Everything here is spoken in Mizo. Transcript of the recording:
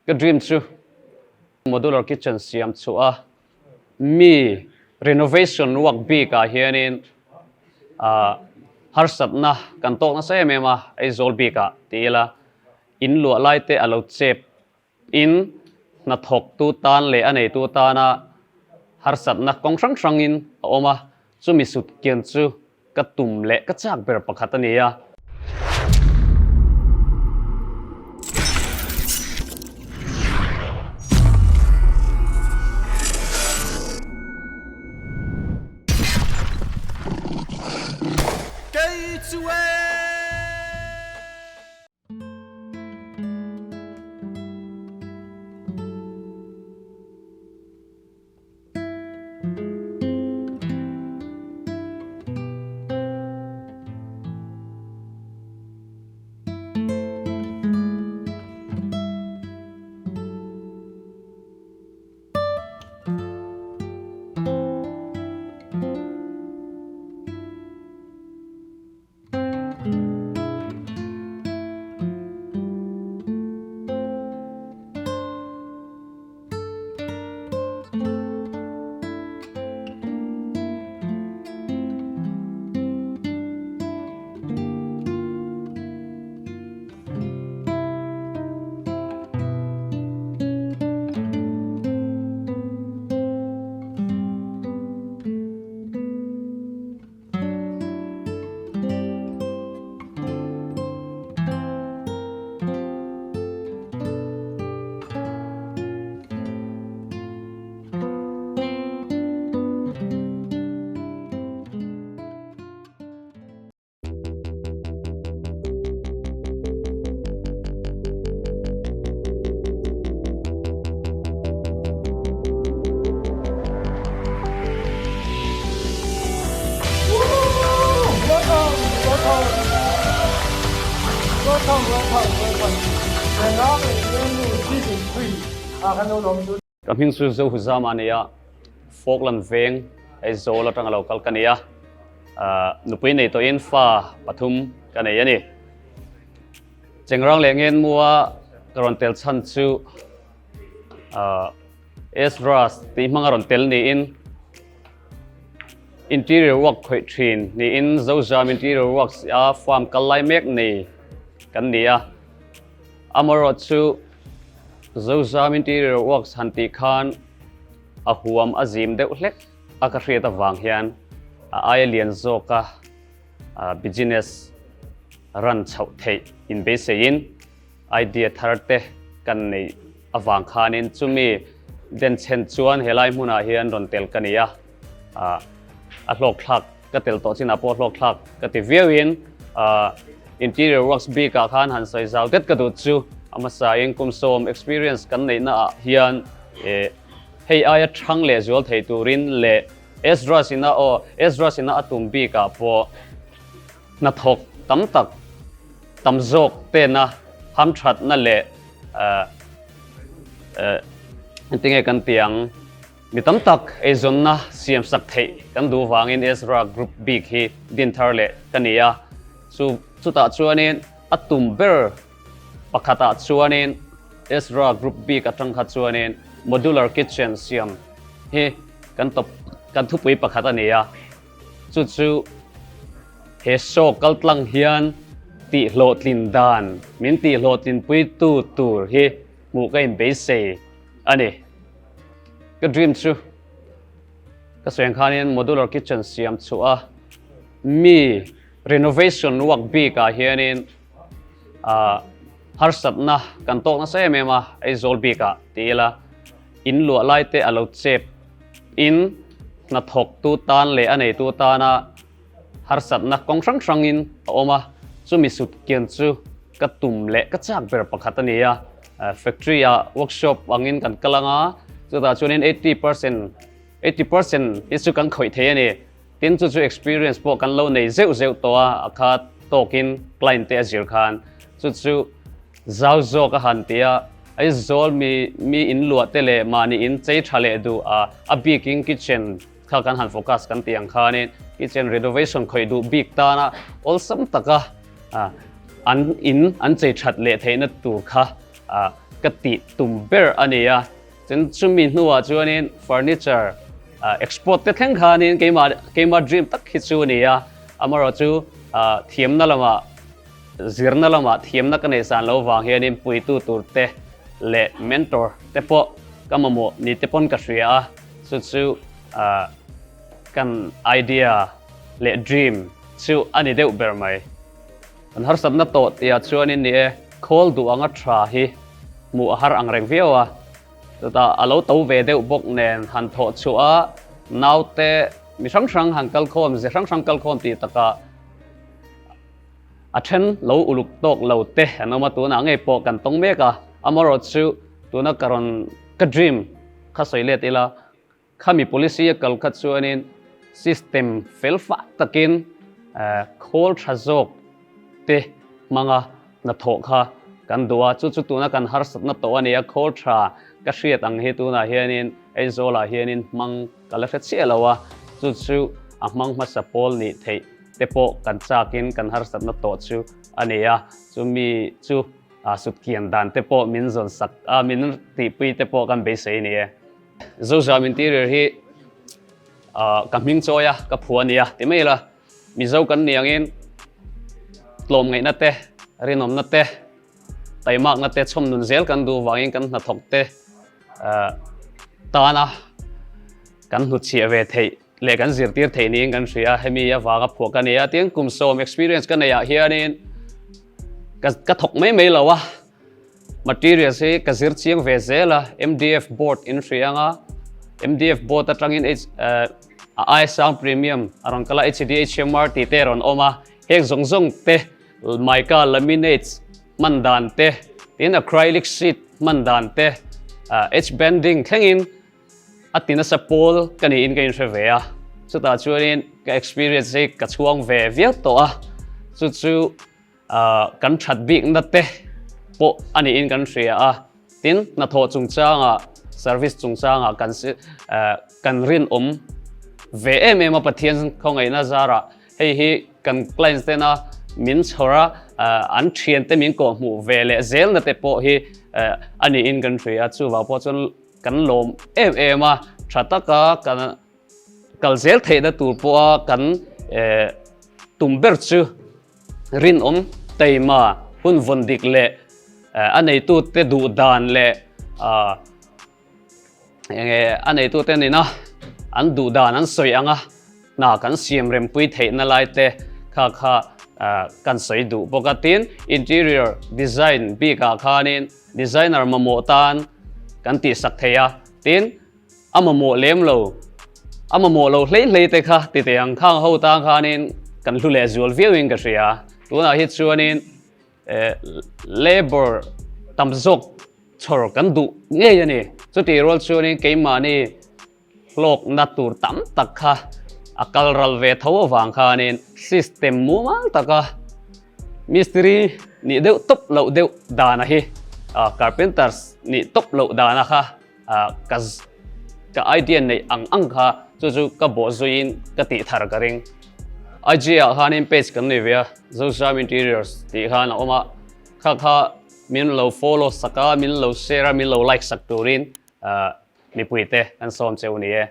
Ka dream chu modular kitchen siam chhuah a, mi renovation work bik ah hianin ah harsatna kan tawk nasa em em a, Aizawl bik ah ti ila in luah lai te a lo chep in hnathawk tu tan leh a neitu tana harsatna kawng hrang hrangin a awm a, chumi sut kian chu ka tum leh ka chak ber pakhat a ni a. Kei chu e! Ka hming chu Zohuzama a ni a, Falkland veng Aizawl atanga lo kal ka ni a, nupui nei tawhin fa pathum ka nei a ni. Chengrang leh Ngenmua ka rawn tel chhan chu Esdras tih hmanga rawn tel niin interior work khawih thin niin Zozam Interior Works a farm kal lai mek nei kan ni a. Amaherawhchu Zozam Interior Works han tih khan a huam a zim deuh hlek a ka hriat avang hian a aia lian zawka business ran chhoh theih inbeiseiin idea thar te kan neih avang khanin chumi denchhen chuan helai hmunah hian rawn tel ka ni a, a hlawkthlak ka tel tawh chinah pawh hlawkthlak ka ti viauin interior works bikah khan han sawi zau det ka duh chu a hmasain kum sawm experience kan neihna ah hian hei aia thang leh zual thei turin leh Esdras ina aw Esdras ina a tum bikah pawh Hnathawk tam tak tam zawk tena hamthatna leh engtinge kan ti ang, mi tam tak eizawnna siamsak theih kan duh vangin Ezra Group bik hi din thar leh ka ni a. Chu chutah chuanin a tum ber pakhatah chuanin Ezra Group bik atang kha chuanin modular kitchen siam hi kan tawp kan thupui pakhat a ni a. Chu chu he show kaltlang hian tihhlawhtlin dan min tihhlawhtlinpuitu tur hi hmuh ka inbeisei a ni. Ka dream chu ka sawi ang khanin modular kitchen siam chhuah a, mi renovation work bikah hianin ah harsatna kan tawk nasa em em a, Aizawl bikah ti ila in luah lai te a lo chep In hnathawktu tan leh a neitu tana harsatna kawng hrang hrangin a awm a, chumi sut kian chu ka tum leh ka chak ber pakhat a ni a. Factory ah workshop angin kan kal ang a, chutah chuanin 80%, 80% hi chu kan khawih thei a ni. Tin chu chu experience pawh kan lo nei zeuh zeuh tawh a, a kha tawkin client te a zir khan chu chu zau zawk a han ti a, Aizawl mi mi in luah te leh mahni in chei tha leh duh a, a bikin kitchen kha kan han focus kan tih ang khanin kitchen renovation khawih duh bik tana awlsam taka an in an chei that leh theihna tur kha. ka tih tum ber a ni a. Chuan chumi hnuah chuanin furniture export te thleng khanin keimah keimah dream tak hi chu a ni a. Amaherawhchu thiamna lamah zirna lamah thiamna ka neih san loh vang hianin puitu tur te leh mentor te pawh ka mamawh ni te pawn ka hria a. Chu chu kan idea leh dream chu a ni deuh ber mai. Kan harsatna tawh tihah chuanin ni e, khawl duh anga tha hi hmuh a har ang reng viau a, chutah a lo to ve deuh bawk nen han thawh chhuah a, naute mi hrang hrang han kal khawm, ze hrang hrang kal khawm tih takah a then lo uluk tawk lo te an awm a, tunah ngei pawh kan tawng mek a, amaherawhchu tuna ka rawn ka dream kha sawi let ila, Khami policy a kal kha chuanin system fel fah takin khawl tha zawk te hmanga hnathawh kha kan duh a, chu chu tuna kan harsatna tawh a ni a, khawl tha ka hriat ang hi tunah hianin Aizawlah hianin hmang ka la hre chiah lo a, chu chu a hmang hmasa pawl nih theih te pawh kan chakin kan harsatna tawh chu a ni a, chumi chu sutkian dan te pawh min zawn sak a, min tihpui te pawh kan beisei a ni e. Zozam interior hi ka hming chawi a, ka phu a nia ti mai ila, Mizo kan ni angin tlawmngaihna te, rinawmna te, taimakna te chhawm nun zel kan duh vangin kan hnathawk te tana kan hnutchhiah ve theih leh kan zirtir theih niin kan hria, hemi avanga phuah ka ni a, tin kum sawm experience ka neih ah hianin ka thawk mai mai lo a. Materials hi ka zir chiang ve zel a, MDF board in hria anga, MDF board atangin a ai sang premium a rawn kal a, HD HMR tih te a rawn awm a, heng zawng zawng te mica laminates hman dan te, tin acrylic sheet hman dan te, edge banding thlengin a ti nasa pawl ka niin ka inhre ve a, chutah chuanin ka experience hi ka chhuang ve viau tawh a, chu chu. Kan that bikna te pawh a niin kan hria a, tin hnathawh chungchangah service chungchangah kan kan rinawm ve em em a Pathian khawngaihna zarah hei hi kan clients tena min chhawr a an thiante min kawhhmuh ve leh zelna te pawh hi a niin kan hria a, chuvang pawh chuan kan lawm em em a, tha taka kan kal zel theihna tur pawha kan tum ber chu. Rinawm, Teima, hun vawn dik leh a neitute duh dan leh enge a neitute nena an duh dan an sawi anga hna kan siam rempui theihna lai te kha kha kan sawi duh bawk a. Tin, interior design bikah khanin designer mamawh tan kan tihsak thei a. Tin, A mamawh lem lo, a mamawh lo hlei hlei te kha ti teh ang khang ho tang khanin kan hlu leh zual viauin ka hria. Tunah hi chuanin labour tam zawk chhawr kan duh ngei a ni. Chutih rual chuanin keimahni hlawkna tur tam tak kha a kal ral ve tho avang khanin system mumal taka mistiri nih deuh tawp loh deuh dana hi carpenters nih tawp loh dana kha ka ka idea neih ang ang kha chu chu ka bawh zuiin ka tih thar ka ring. IG ah khanin page kan nei ve a, Zosam Interiors tih khan a awm a, kha kha min lo follow sak a, min lo share a, min lo like sak turin mipuite kan sawm cheu ni e.